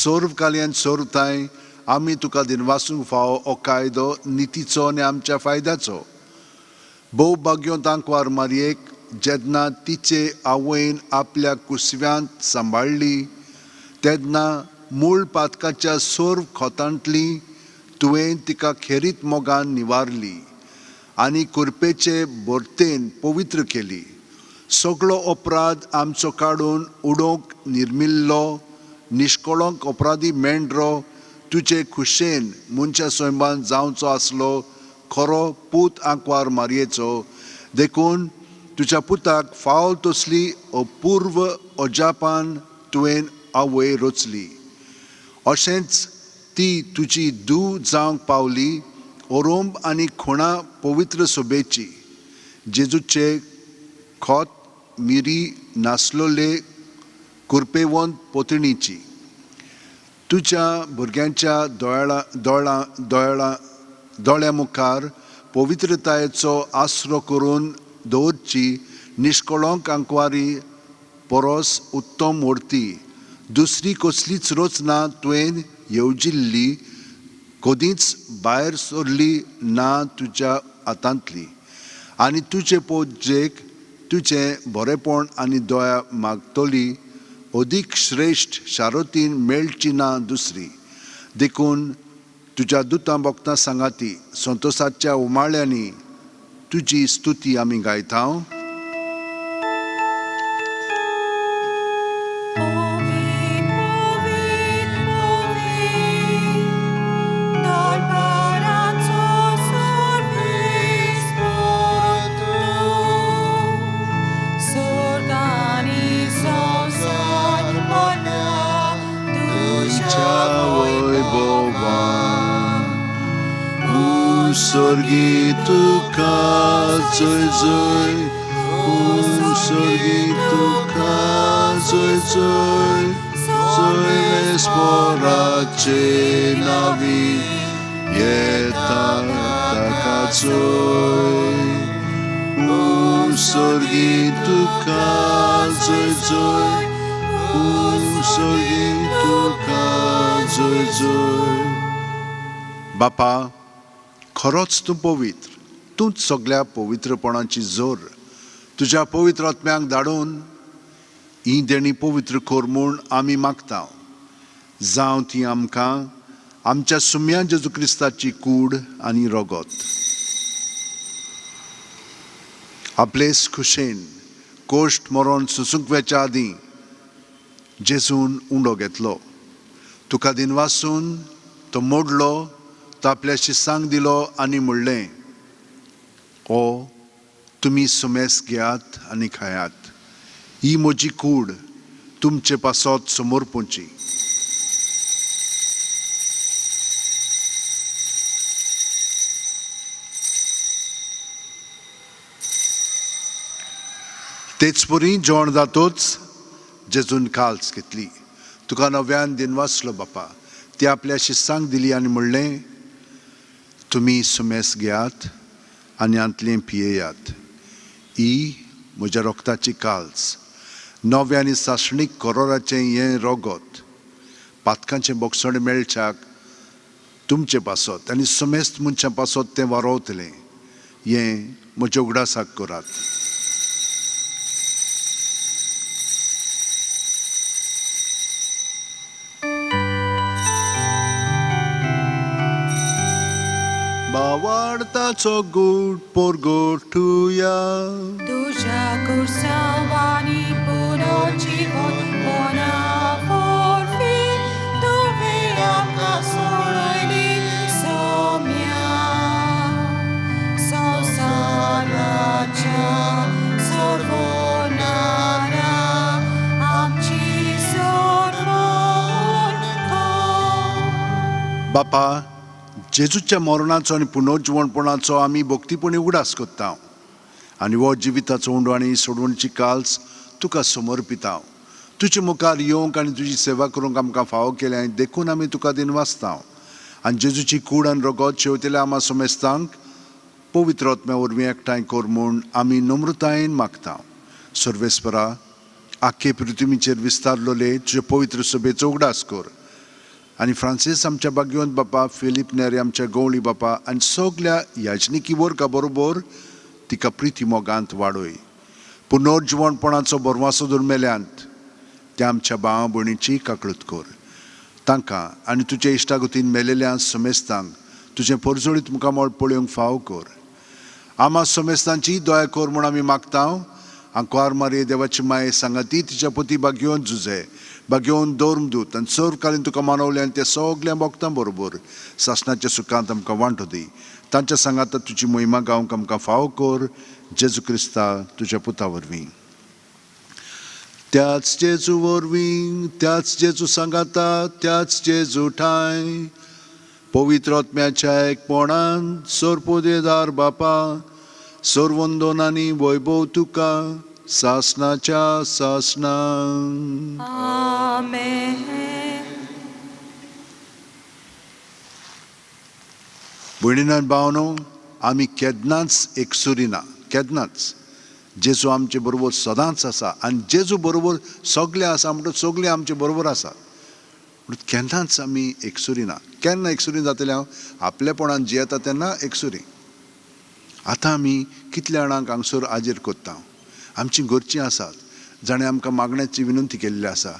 सर्व कालयान सर्वताय आमी तुका दिनवासूंक फावो हो कायदो नितीचो आनी आमच्या फायद्याचो. भोव भाग्योंत आंकवार मारयेक जेन्ना तिचे आवयन आपल्या कुसव्यांत सांबाळ्ळी तेन्ना मूळ पातकाच्या सर्व खोतांतली तुवें तिका खेरीत मोगान निवारली आनी कुरपेचे भरतेन पवित्र केली. सगळो अपराध आमचो काडून उडोवंक निर्मिल्लो निश्कळंक अपराधी मेंढरो तुजे खुशेन मनशा सैमान जावचो आसलो खरो पूत आंकवार मारयेचो. देखून तुज्या पुताक फावल तसली अपूर्व अजापान तुवें आवय रचली. अशेंच ती तुजी धूव जावंक पावली ओरोंब आनी खुणा पवित्र सोबेची, जेजूचे खोत मिरी नासलोले कुरपेवंत पोतणीची. तुज्या भुरग्यांच्या दोळ्या दोळ्या दोळ्या दोळ्या मुखार पवित्रतायेचो आसरो करून दवरची निश्कळंक आंकवारी परस उत्तम व्हरती दुसरी कसलीच रचना तुवें येवजिल्ली कदींच भायर सरली ना तुज्या हातांतली. आनी तुजे पोजेक तुजें बरेपण आनी दया मागतली अदीक श्रेश्ठ शारोतीन मेळची ना दुसरी. देखून तुज्या दुतां भक्तां सांगाती संतोसाच्या उमाळ्यांनी तुजी स्तुती आमी गायता. Povit, povit, povit, dal paranzo sorvis portu, sorgani sosar mola, duša vojbova. Usorgi tuka zoi zoi, usorgi tuka zoi zoi, zoi vesporace navi, yeta taka zoi. Usorgi tuka zoi zoi, usorgi tuka zoi zoi. बापा, खरोच तूं पवित्र, तूंच सगल्या पवित्रपणाची जोर. तुज्या पवित्र आत्म्याक धाडून ही देणी पवित्र कर म्हूण आमी मागता. जावं ती आमकां आमच्या सुम्या जेजू क्रिस्ताची कूड आनी रगत. आपलेच खुशेन कोश्ट मरोन सुसूंक वेच्या आदीं जेजून उंडो घेतलो, तुका दिनवासून तो मोडलो, तो आपल्या शिसांक दिलो आनी म्हणलें, ओ तुमी सुमेस घेयात आनी खायात, ही म्हजी कूड तुमचे पासत समर्पूंची. तेच परी जेवण जातोच जेजून काल्स घेतली, तुका नव्यान दिनवासलो बापा, ती आपल्या शिसांक दिली आनी म्हणलें, तुमी सुमेस घेयात आनी हांतलें पियेयात, ही म्हज्या रोगताची काल्स, नव्या आनी सासणीक करोराचें हें रोगत, पातकांचें बोगसण मेळच्याक तुमचे पासत आनी सुमेस्त मनशां पासत तें वारोवतलें, हें म्हज्या उगडासाक करात. बावाडताचो गूट पोरगोठुया, तुज्या कुर्सावानी पुनर्जीवन वरवीं तुवें आमकां सोडयली सोम्या, संवसाराच्या सोडवणारा आमची सोडवण कर. बापा, जेजूच्या मरणाचो आनी पुनर्जिवणपणाचो आमी भक्तीपणी उगडास करता आनी हो जिविताचो उंडो आनी सोडवणची काल्स तुका समर्पिता. तुजे मुखार येवंक आनी तुजी सेवा करूंक आमकां फावो केल्या देखून आमी तुका दिनवासता. आनी जेजूची कूड आनी रगत शेवतेल्या आमा समेस्तांक पवित्र आत्म्या वरवीं एकठांय कर म्हूण आमी नम्रतायेन मागता. सर्वेस्परा, आख्खे पृथ्वीचेर विस्तारलोले तुजे पवित्र सभेचो उगडास कर आनी फ्रांसीस आमच्या बागयोंत बापा, फिलीप नेरी आमच्या गवळी बापा आनी सगल्या याजनिकी वर्गा बरोबर तिका प्रिती मोगांत वाडय. पुनर्जिवणपणाचो बरवासो दुर्मेल्यांत त्या आमच्या भाव भयणीची काकळूत कर. तांकां आनी तुजे इश्टागतीन मेलेल्या समेस्तांक तुजें परजळीत मुखामळ पळोवंक फाव कर. आमा समेस्तांची दया कर म्हूण आमी मागता. आंकवार मारये देवाची माये सांगाती तिच्या पती बागयोवन जुजे बागयोवन दौर्मदूत आनी सर्वकालीन तुका मानवलें आनी ते सगल्या भोगतां बरोबर सासणाच्या सुखांत आमकां वांटो दी. तांच्या सांगाता तुजी मोहिमा गावंक आमकां फावो कर, जेजू क्रिस्ता तुज्या पुता वरवीं. त्याच जेजू वरवीं, त्याच जेजू सांगाता, त्याच जेजू ठांय पवित्र आत्म्याच्या एकपणान सोरपोदेदार बापा, सर्वंदोन आनी वैभव तुका सासणाच्या सासणा. आमेन. भयणीन आनी भावनो, आमी केन्नाच एकसुरी ना, केन्नाच. जेजू आमचे बरोबर सदांच आसा आनी जेजू बरोबर सगळे आसा म्हणटकच सगळे आमचे बरोबर आसा. पूण केन्नाच आमी एकसुरी ना. केन्ना एकसुरी जातले? हांव आपलेपणान जियेता तेन्ना एकसुरी. आतां आमी कितल्या जाणांक हांगसर आजेर करता. आमचीं घरचीं आसात जाणें आमकां मागण्याची विनंती केल्ली आसा,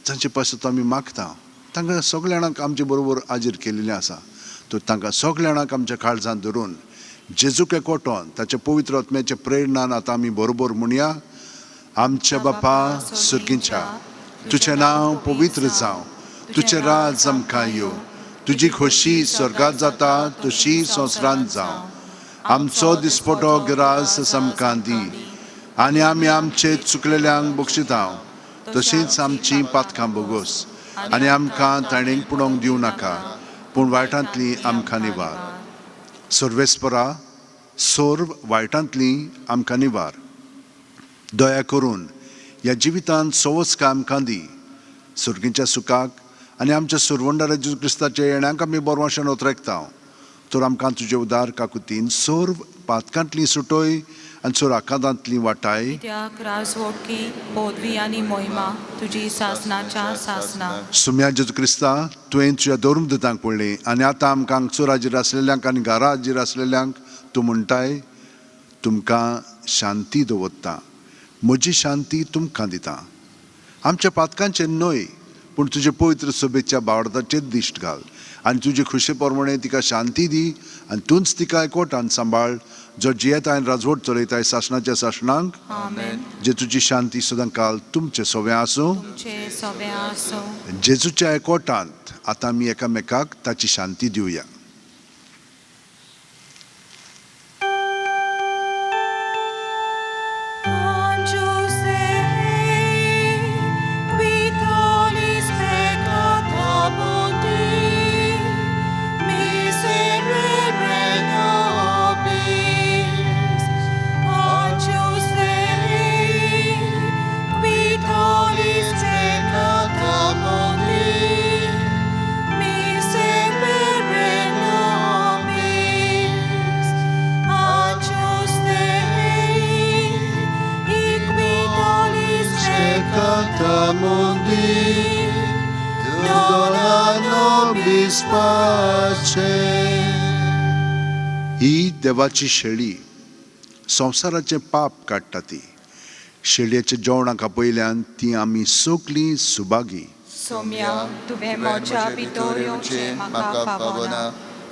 जांचे पासत आमी मागता. तांकां सगल्या जाणांक आमचे बरोबर हाजीर केल्लें आसा. तर तांकां सगल्या जाणांक आमच्या काळजांत धरून जेजूक एकवटोन ताच्या पवित्र आत्म्याच्या प्रेरणान आतां आमी बरोबर म्हणया. आमच्या बापा सुर्गींच्या, तुजें नांव पवित्र जावं, तुजें राज आमकां येवं, तुजी खोशी स्वर्गात जाता तशी संवसारांत जावं. आमचो दिसपटो ग्रास आमकां दी आनी आमी आमचे चुकलेल्यांक बक्षिता तशींच आमची पातकां बोगोस आनी आमकां ताणें पुणोंक दिवं नाका, पूण वायटांतली आमकां निवार. सर्वेस्परा, सर्व वायटांतली आमकां निवार. दया करून ह्या जिवितांत सवस आमकां दी. सुर्गीच्या सुखाक आनी आमच्या सुरवंडारा जेजू क्रिस्ताच्या येण्याक आमी बरवाशेन ओतरेकता. तर आमकां तुजे उदार काकुतीन सर्व पातकांतली सुटोय आनी चोर आकांतांतली वाटाय. कित्याक राजवटकी पदवी आनी मोहिमा तुजी सासनाच्या सासना. सुम्या जेजू क्रिस्ता, तुवें तुज्या धर्मदूतांक पडली आनी आतां आमकां हांगसर हाजीर आसलेल्यांक आनी घरा हाजीर आसलेल्यांक तूं म्हणटाय, तुमकां शांती दवरता, म्हजी शांती तुमकां दिता. आमच्या पातकांचेर न्हय पूण तुजे पवित्र सभेच्या बावडताचेर दिश्ट घाल आनी तुजे खुशे प्रमाणे तिका शांती दी आनी तूंच तिका एकवटान सांबाळ, जो जियेता आनी राजवट चलयताय सासणाच्या सासणांक. आमेन. जे तुजी शांती सदां काल तुमचे सवें आसूं. तुमचे सवे आसूं. जेजूच्या एकवटांत आतां आमी एकामेकाक ताची शांती दिवया. Angelus Dei, qui tollis peccata mundi, miserere nobis. Angelus Dei, qui tollis peccata mundi, miserere nobis. Angelus Dei, qui tollis peccata mundi, dona nobis pace. ही देवाची शेळी संवसाराचें पाप काडटा. ती शेळयेच्या जेवणाक आपयल्यान ती आमी सगलीं सुभागी. सोम्या, तुवें म्हज्या भितर येवचें म्हाका फावना,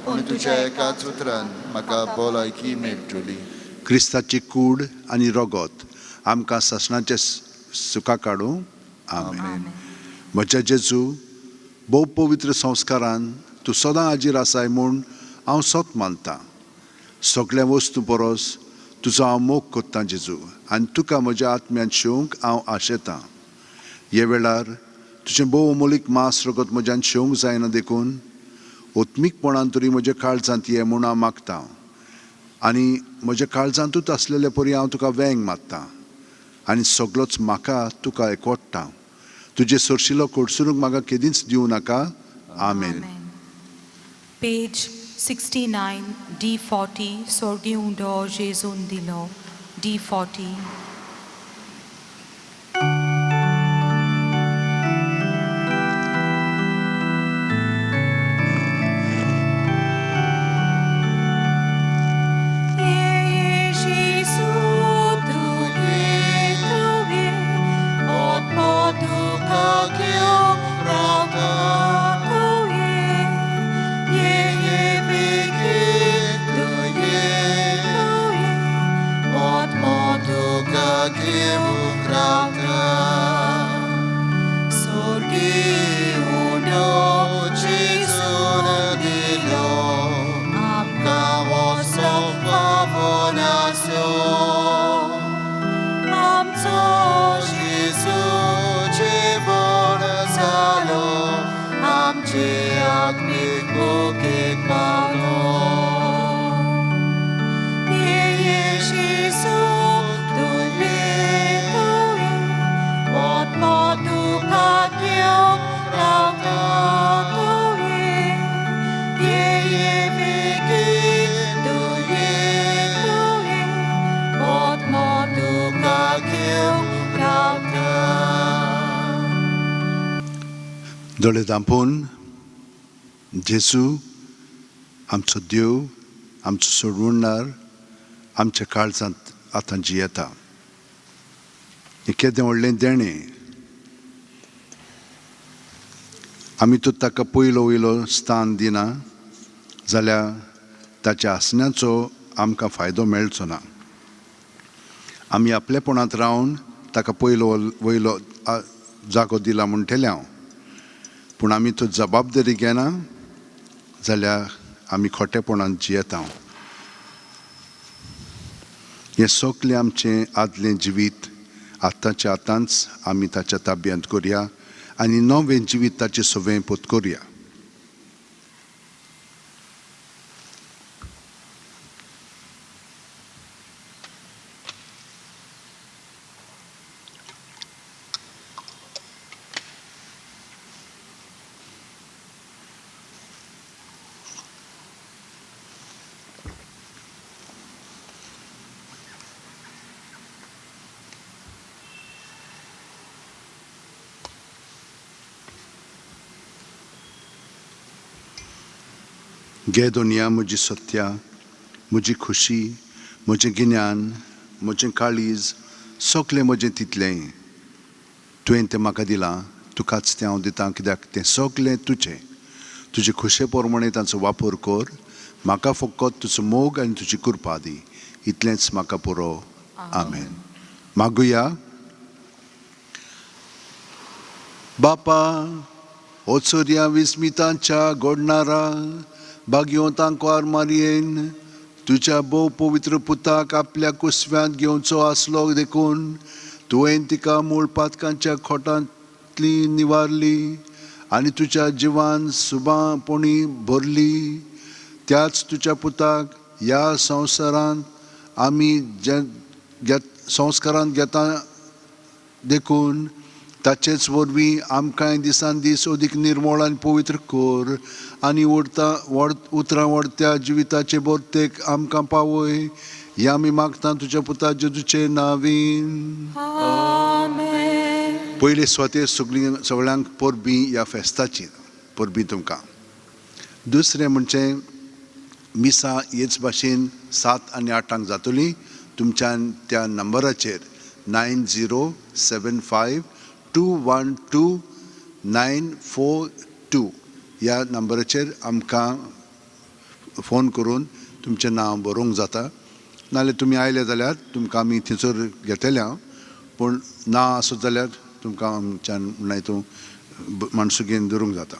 पूण तुज्या एकाच उतरान म्हाका भलायकी मेळटली. क्रिस्ताची कूड आनी रगत आमकां सासणाचें सुखा काडूं. आमेन. म्हज्या जेजू, भोव पवित्र संस्कारान तूं सदां हाजीर आसाय म्हूण हांव सत मानतां. सगळ्या वस्तू परस तुजो हांव मोग कोत्तां जेजू, आनी तुका म्हज्या आत्म्यान शेवंक हांव आशेतां. हे वेळार तुजें भोव अमोलीक मांस रगत म्हज्यान शेवंक जायना देखून ओत्मीकपणान तरी म्हज्या काळजांत ये म्हूण हांव मागतां आनी म्हज्या काळजांतूच आसलेले परी हांव तुका वेंग मारतां आनी सगलोच म्हाका तुका एकवट्टा. तुजे सरशिलो कोडसुरूंक म्हाका केदींच दिवं नाका. आमेन. पेज 69, D40, सोर्गी उंडो जेजून दिलो. D40. दोळे धांपून जेजू आमचो देव, आमचो सोडवणदार आमच्या काळजांत आतां जियेता. हें केदें व्हडलें देणें. आमी तर ताका पयलो वयलो स्थान दिना जाल्यार ताच्या आसण्याचो आमकां फायदो मेळचो ना. आमी आपलेपणांत रावन ताका पयलो वयलो जागो दिला म्हणटलें हांव, पूण आमी तो जबाबदारी घेना जाल्यार आमी खोटेपणांत जियेता. हें सगलें आमचें आदलें जिवीत आतांच्या आतांच आमी ताच्या ताब्यांत करया आनी नवें जिवीत ताचें सवें पोत करया. गे दुनिया म्हजी सत्या, म्हजी खुशी, म्हजें गिन्यान, म्हजें काळीज, सगलें म्हजें तितलें तुवें तें म्हाका दिलां, तुकाच तें हांव दितां, कित्याक तें सगलें तुजें. तुजे खुशे प्रमाणे तांचो वापर कर, म्हाका फकत तुजो मोग आनी तुजी कृपा दी, इतलेंच म्हाका पुरो. आमेन. मागुया. बापा ओचोरया विस्मितांच्या गोडणारा बागयों तांकवार मारयेन तुज्या भोव पवित्र पुताक आपल्या कुसव्यांत घेवचो आसलो देखून तुवें तिका मूळ पातकांच्या खोटांतली निवारली आनी तुज्या जिवान सुबापणी भरली. त्याच तुज्या पुताक ह्या संवसारांत आमी जे संस्कारांत घेता देखून ताचेच वरवीं आमकांय दिसान दीस अदीक निर्मळ आनी पवित्र कर आनी उतरां वडत्या जिविताचे बोरतेक आमकां पावय. ह्या आमी मागता तुज्या पुता जेजूचे नावीन. आमेन. पयले सुवातेर सगळीं सगळ्यांक परबीं ह्या फेस्ताची परबीं तुमकां. दुसरें म्हणजे मिसां हेच भाशेन 7 आनी 8 जातली. तुमच्यान त्या नंबराचेर 9075 212 942 ह्या नंबराचेर आमकां फोन करून तुमचें नांव बरोवंक जाता. नाल्यार तुमी आयले जाल्यार तुमकां आमी थंयसर घेतले हांव, पूण ना आसत जाल्यार तुमकां आमच्यान म्हणल्यार तूं माणसुगेन धरूंक जाता.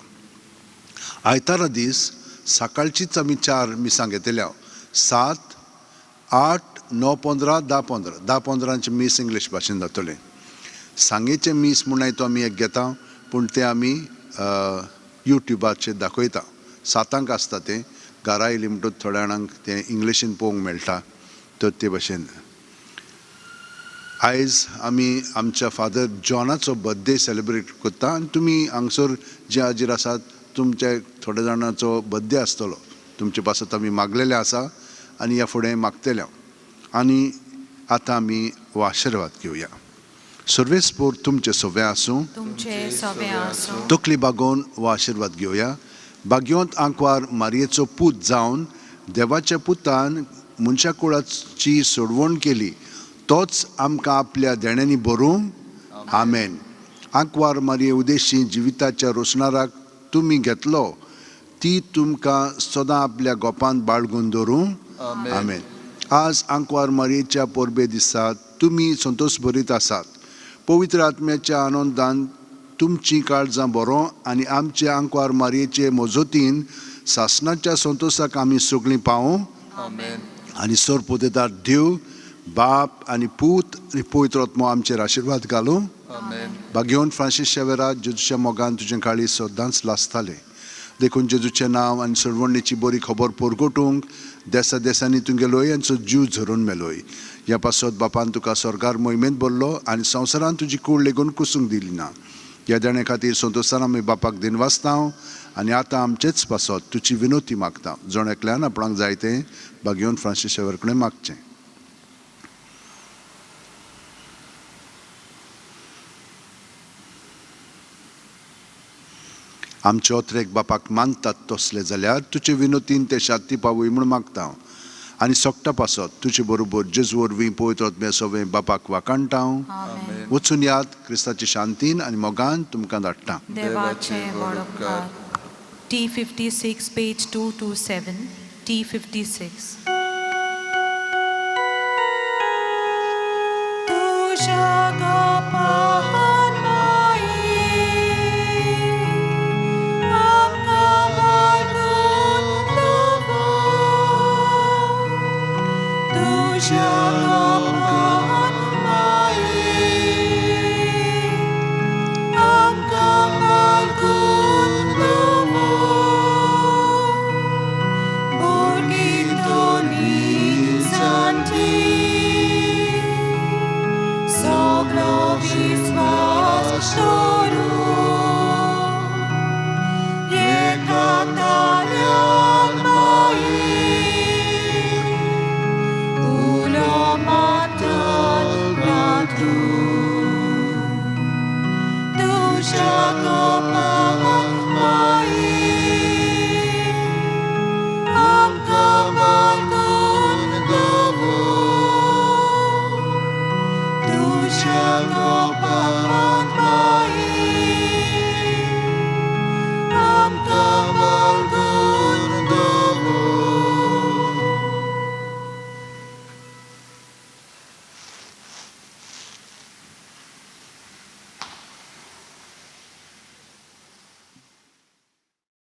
आयतारा दीस सकाळचीच आमी 4 मिसां घेतले हांव, 7, 8, 9, 15, 10, 15. 10, 15 मीस इंग्लीश भाशेन जातलें. सांगेचें मीस म्हणून तो आमी एक घेता, पूण तें आमी युट्युबाचेर दाखयता. 7 आसता तें, घरा येयली म्हणटकच थोड्या जाणांक तें इंग्लिशीन पळोवंक मेळटा. तर ते भाशेन आयज आमी आमच्या फादर जॉनाचो बर्थडे सेलिब्रेट करता आनी तुमी हांगसर जे हाजीर आसात तुमचे थोड्या जाणांचो बर्थडे आसतलो, तुमचे पासत आमी मागलेले आसा आनी ह्या फुडें मागतले हांव. आनी आतां आमी हो आशिर्वाद घेवया. सर्वेस्पोर तुमचे सवे आसूं, तुमचे सवे आसूं. तकली बागोवन हो आशिर्वाद घेवया. बागयोंत आंकवार मारयेचो पूत जावन देवाच्या पुतान मनशा कुळाची सोडवण केली, तोच आमकां आपल्या देण्यांनी भरूं. आमेन. आंकवार मारये उदेशी जिविताच्या रोसणाराक तुमी घेतलो, ती तुमकां सदां आपल्या गोपांत बाळगून दवरूं. आमेन. आज आंकवार मारयेच्या परबे दिसा तुमी संतोश भरीत आसात. पवित्र आत्म्याच्या आनंदान तुमचीं काळजां बरो आनी आमचे आंकवार मारयेचे मजतीन सासणाच्या संतोशाक आमी सगळीं पावूं. आनी सर पोतेदार देव बाप आनी पूत आनी पवित्र आत्मो आमचेर आशिर्वाद घालूं. भाग्यवंत फ्रांसीस शेवेरा जेजूच्या मोगान तुजें काळीज सदांच लासतालें, देखून जेजूचें नांव आनी सोडवणेची बरी खबर परगटूंक देसा देसांनी तुगेलोय आनी जीव झरून मेलोय. ह्या पासत बापान तुका स्वर्गार मोहिमेंत भरलो आनी संवसारान तुजी कूड लेगून कुसूंक दिली ना. ह्या देणे खातीर संतोशान आमी बापाक दिनवासता आनी आतां आमचेच पासत तुजी विनोती मागता. जण एकल्यान आपणाक जाय तें भाग्यवंत फ्रांसीस शेवर कडेन मागचें. आमचे ओत्रेक बापाक मानतात तसले जाल्यार तुजे विनोतीन ते शांती पावय म्हूण मागता हांव आनी सोगटा पासत तुजे बरोबर जेजू वरवीं पवित्र आत्म्या सवें बापाक वाखाणटा हांव. आमेन. वचून याद क्रिस्ताची शांतीन आनी मोगान तुमकां धाडटा. देवाचे व्हड उपकार. T56 page 227, T56. तुझ्या गपान माई, आमकां मार्गून दवर. तुझ्या गपान माई, आमकां मार्गून दवर. भुरगीं दोनी जाणटी, सगळो विस्वास.